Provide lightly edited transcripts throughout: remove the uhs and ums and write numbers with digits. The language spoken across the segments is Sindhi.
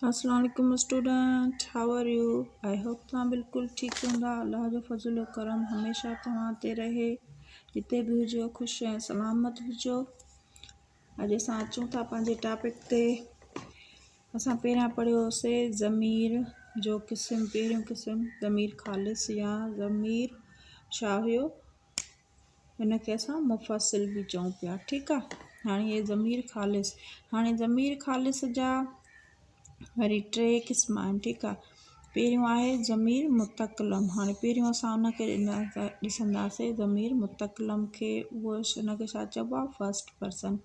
السلام عليڪم student how are you I hope توهان بلڪل ٺيڪ هوندا الله جو فضل و ڪرم هميشه توهان تي رهي جتي به هجو خوش ۽ سلامت هجو اڄ اسان اچون ٿا پنهنجي ٽاپڪ تي اسان پهريان پڙهيوسي ضمير جو قسم پهريون قسم ضمير خالص يا ضمير ڇا هيو هن کي اسان مفصل به چئون پيا ٺيڪ آ هاڻي هي ضمير خالص هاڻي ضمير خالص جا وري ٽي قسم آهن ٺيڪ آ پهريون آهي ضمير متڪلم هاڻي پهريون اسان ان کي ڏسنداسي ضمير متڪلم کي اهو ان کي ڇا چئبو آ فرسٽ پرسن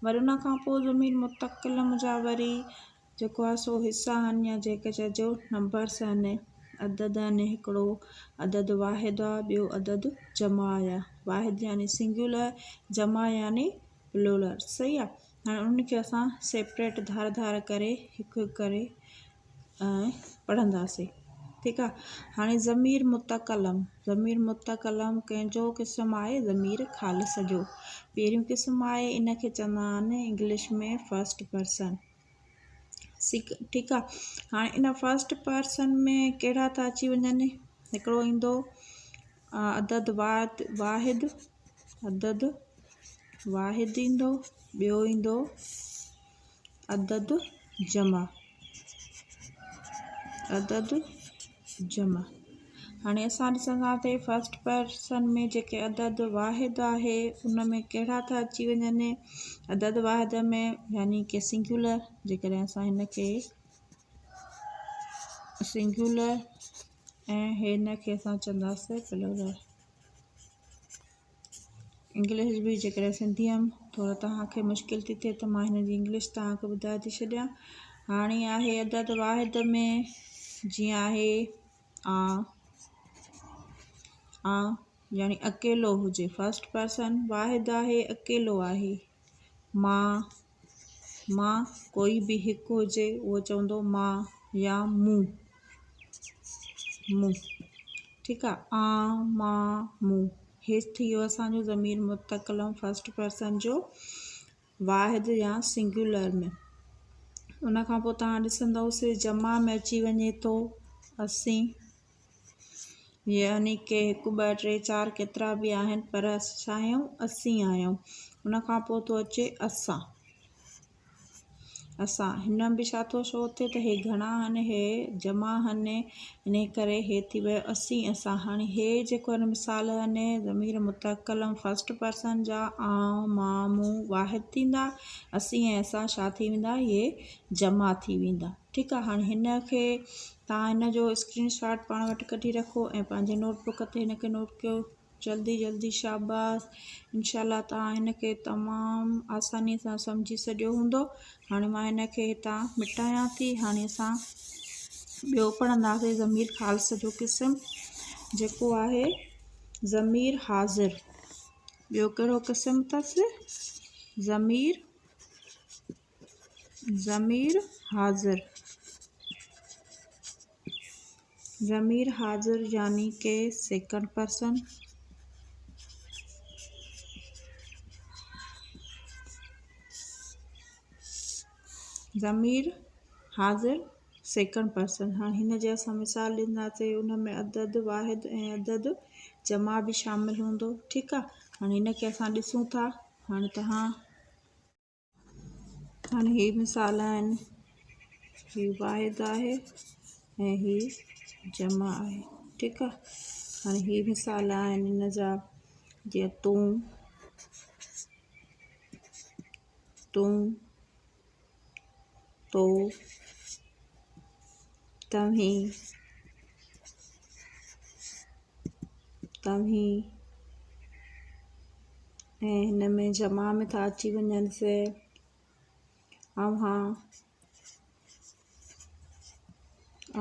وري ان کان پوء ضمير متڪلم جا وري جيڪو آهي سو حصا آهن يا جيڪي چئجو نمبرس آهن عدد آهن هڪڙو عدد واحد آهي ٻيو عدد جمع آهي واحد يعني سنگيولر جمع يعني پلورل صحيح آهي هاڻي انهن کي اسان سيپريٽ ڌار ڌار ڪري هڪ هڪ ڪري ۽ پڙهنداسين ٺيڪ آهي هاڻي ضمير متڪلم ضمير متڪلم ڪنهن جو قسم آهي ضمير خالص جو پهريون قسم آهي ان کي چوندا آهن انگلش ۾ فرسٽ پرسن سڪ ٺيڪ آ هاڻي ان فرسٽ پرسن ۾ ڪهڙا ٿا اچي وڃن هڪڙو ايندو عدد واحد عدد واحد ايندو ٻيو ايندو عدد جمع عدد جمع هاڻي اسان ڏسنداسين فرسٽ پرسن ۾ جيڪي عدد واحد آهي ان ۾ ڪهڙا ٿا اچي وڃن عدد واحد ۾ يعني ڪي سنگيولر جيڪڏهن اسان هن کي سنگيولر ۽ هن کي اسان چونداسين پلورل انگلش به جيڪڏهن سنڌيء ۾ ٿورو توهان کي مشڪل ٿي ٿئي ته مان هن جي انگلش توهان کي ٻڌائي ٿي ڇڏيان. هاڻي آهي عدد واحد ۾ جيئن آهي آ آ يعني اڪيلو هجي فرسٽ پرسن واحد آهي اڪيلو آهي مان مان ڪوئي به هڪ هجي اهو چوندو مان يا مون مون ٺيڪ آ آ مان مون هي ٿي ويو اسان جو ضمير متڪلم فرسٽ پرسن جو واحد يا سنگيولر ۾ ان کان پوء توهان ڏسندؤ سي جمع ۾ اچي وڃي ٿو اسين يعني ڪي هڪ ٻه ٽي چار ڪيترا به آهن پر ڇا آهيون اسين آهيون ان کان پوء ٿو اچي اسان اسان هن به ڇا ٿو شو ٿئي ته هي گهڻا آهن هي جمع آهن انهي ڪري هي ٿي ويو اسين اسان هاڻي هي جيڪو آهن مثال آهن ضمير متڪلم فرسٽ پرسن جا آئون مان مون واحد ٿيندا اسين ۽ اسان ڇا ٿي ويندا اهي جمع ٿي ويندا ٺيڪ آهي هاڻي هن کي تان هن جو اسڪرين شاٽ پاڻ وٽ ڪڍي رکو ۽ پنهنجي نوٽ بڪ تي هن کي نوٽ ڪيو جلدي جلدي شاباس انشاء الله توهان هن کي تمام آساني سان سمجهي سگهيو هوندو هاڻي مان هن کي هتان مٽايان ٿي هاڻي اسان ٻيو پڙهنداسين ضمير خالص جو قسم جيڪو آهي ضمير حاضر ٻيو ڪهڙو قسم اٿس ضمير ضمير حاضر ضمير حاضر يعني ڪي سيڪنڊ پرسن. ضمير حاضر سيڪنڊ پرسن هاڻي هن جي اسان مثال ڏينداسين ان ۾ عدد واحد ۽ عدد جمع به شامل هوندو ٺيڪ آ هاڻي هن کي اسان ڏسون ٿا هاڻي توهان هاڻي هي مثال آهن هي واحد آهي ۽ هي جمع آهي ٺيڪ آهي هاڻي هي مثال آهن هن جا جيئن تون تون تو توهين توهين ۽ هن ۾ جمع ۾ ٿا اچي وڃن سي اوهان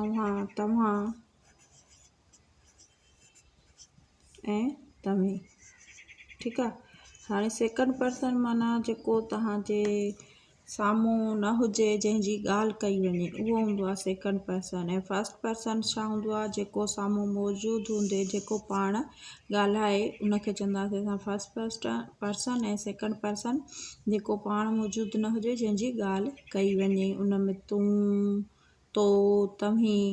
اوهان توهان ۽ توهين ٺيڪ آ هاڻي سيڪنڊ پرسن معنيٰ جيڪو توهان جي سامهون نه هجي جنهن جي ڳالهه ڪئي وڃي اهو هوندو آهي سيڪنڊ پرسن ۽ فرسٽ پرسن ڇا هوندو آهي جيڪو سامهون موجود هوندي جيڪو پاڻ ڳالهائي ان کي چونداسين اسان فرسٽ پرسن ۽ سيڪنڊ پرسن جيڪو پاڻ موجود نه هجي جنهن جي ڳالهه ڪئي وڃي ان ۾ تون. تو، توهين،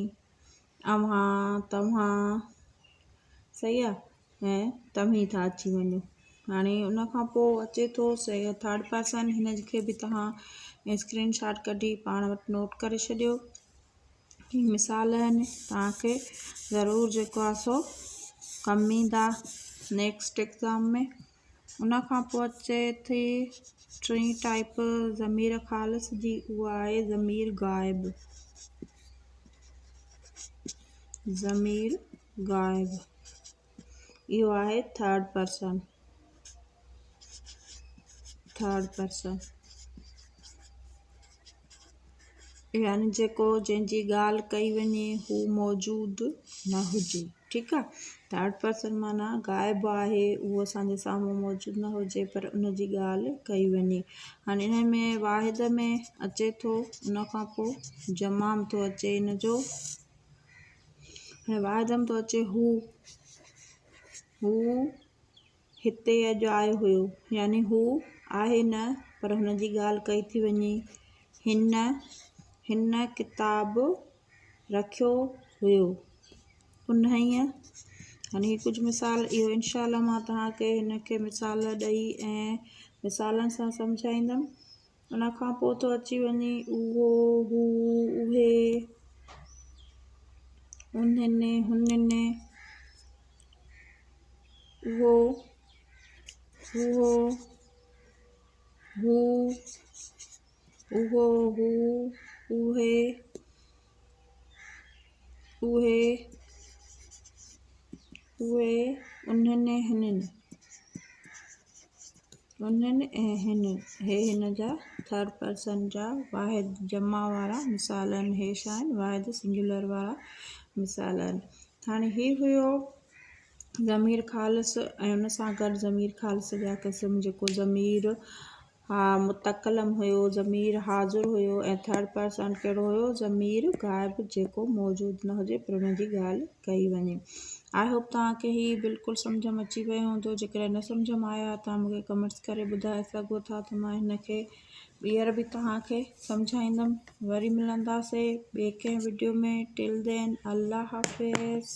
اوهان، توهان، صحيح آ ۽ توهين ٿا اچي وڃو. هاڻي ان کان پوء اچي ٿو ٿرڊ پرسن هن کي به توهان اسڪرين شاٽ ڪڍي پاڻ وٽ نوٽ ڪري ڇڏيو. هي مثال آهن توهان کي ضرور جيڪو آهي سو ڪم ايندا نيڪسٽ ايگزام ۾. ان کان پوء اچي ٿي ٽين ٽائيپ ضمير خالص جي اها آهي ضمير غائب. ضمير غائب اهو آهي ٿرڊ پرسن. ٿرڊ پرسن يعني جيڪو جنهن جي ڳالهه ڪئي وڃي هو موجود نه هجي. ٺيڪ آ ٿرڊ پرسن معنيٰ غائب آهي اهو اسان جي سامهون موجود نه هجي پر ان جي ڳالهه ڪئي وڃي. هاڻي ان ۾ واحد ۾ اچي ٿو ان کان پوء جمع ۾ ٿو اچي ان جو هاڻي واحد ۾ ٿو اچي هو هو هتي اڄ آيو هيو يعني هو آهي نه پر هن جي ڳالهه ڪئي ٿي وڃي. هن هن ڪتاب رکيو هيو. انهيء يعني هي ڪجهه مثال اهو انشاء الله مان توهان کي هن کي مثال ڏئي ۽ مثالن سان سمجهائيندم. ان کان پوء ٿو اچي وڃي اهو، هو، اهي، انهن، هنن، اهو، اهو، هو، اهو، هو، اهي، اهي، اهي، انهن، هنن. انهن ۽ هن، هي هن جا ٿرڊ پرسن جا واحد جمع وارا مثال آهن، هي ڇا آهن واحد سنگيولر وارا مثال آهن. هاڻي هي هيو ضمير خالص ۽ ان سان گڏ ضمير خالص جا قسم جيڪو ضمير ها متڪلم هيو، ضمير حاضر هيو ۽ ٿرڊ پرسن ڪهڙو هيو ضمير غائب جيڪو موجود نه هجي پر ان جي ڳالهه ڪئي وڃي. I hope توهان کي هي بلڪل سمجهه م اچي ويو هوندو جيڪڏهن نه سمجهه م آيو آهي توهان مون کي ڪمينٽس ڪري ٻڌائي سگهو ٿا ته مان هن کي ٻيهر به توهان کي سمجهائيندم وري ملنداسي ٻي ڪنهن وڊيو ۾ ٽل دين الله حافظ.